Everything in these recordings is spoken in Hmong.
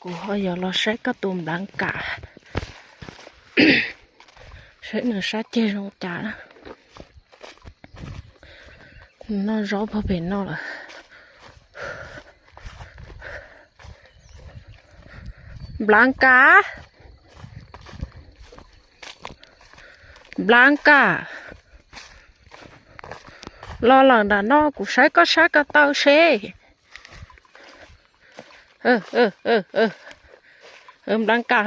Kuv ho yuav los saib koj tus nplav kam, saib nws sab ceg zoo cas na. Noj zaub pag pem no lawm. Nplav kam, nplav kam, los lawm nram no kuv saib koj sab ko taw seb. Nplav kam,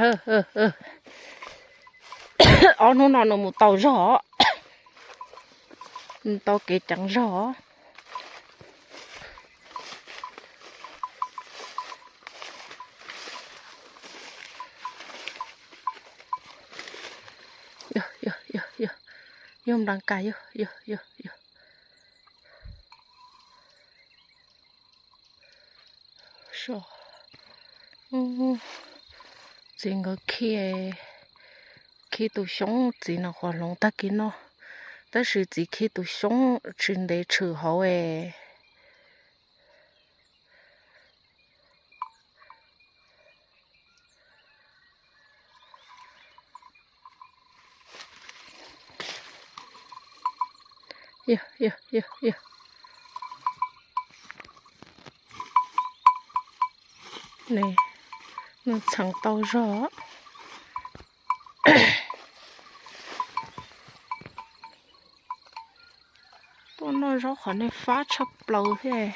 ob hnub no nws mus tau zog, mus tau kev ceev zog. Yog, yog, yog, yog, yog nplav kam, yog, yog, yog, yog. Txiv nkawd khi, khi tus xyoob, txiv nws qhuav hloov tag kis no, tab sis txiv khi tus xyoob tsis ntev tshwm hauv es. Yog, yog, yog, yog. Ne, nws txheem tau zog. Tuaj noj zaub qhov nej fab tshaj plaws thiab.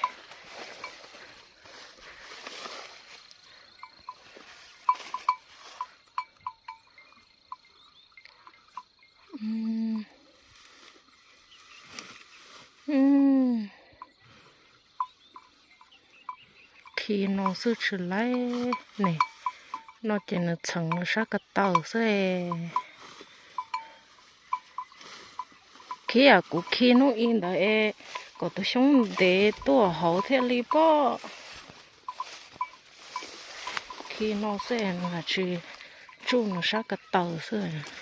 Khi no xwb tsis laib ne, no ces nws txheem nws sab ko taw xwb. Khi, kuv khi hnub i ntawd es kom tus xyoob ntev tuaj hauv thiaj li pob. Khi no xwb nws tsis tsuj nws sab ko taw xwb.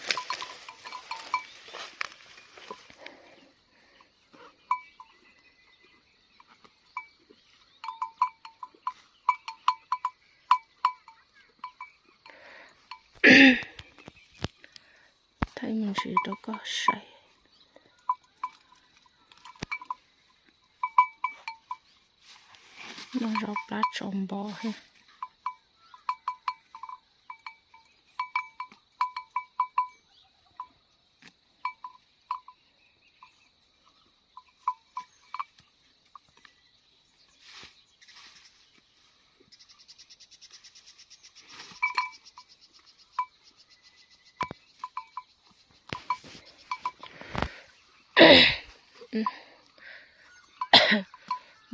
Thaij me ntsis rau koj saib. Noj zaub plab tsaus npo thiab.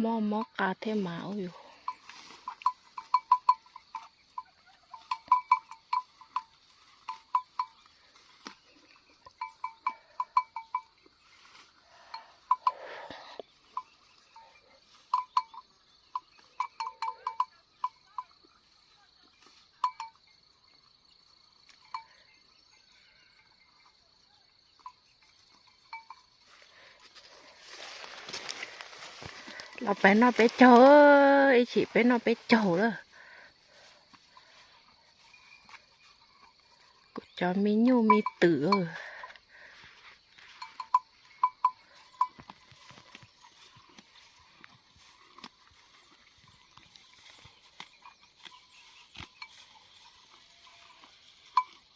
Mob mob qa thiab mas ub yus. Los peb noj peb caug, ib chim peb noj peb caug lawm. Kuv cov me nyuj me twm.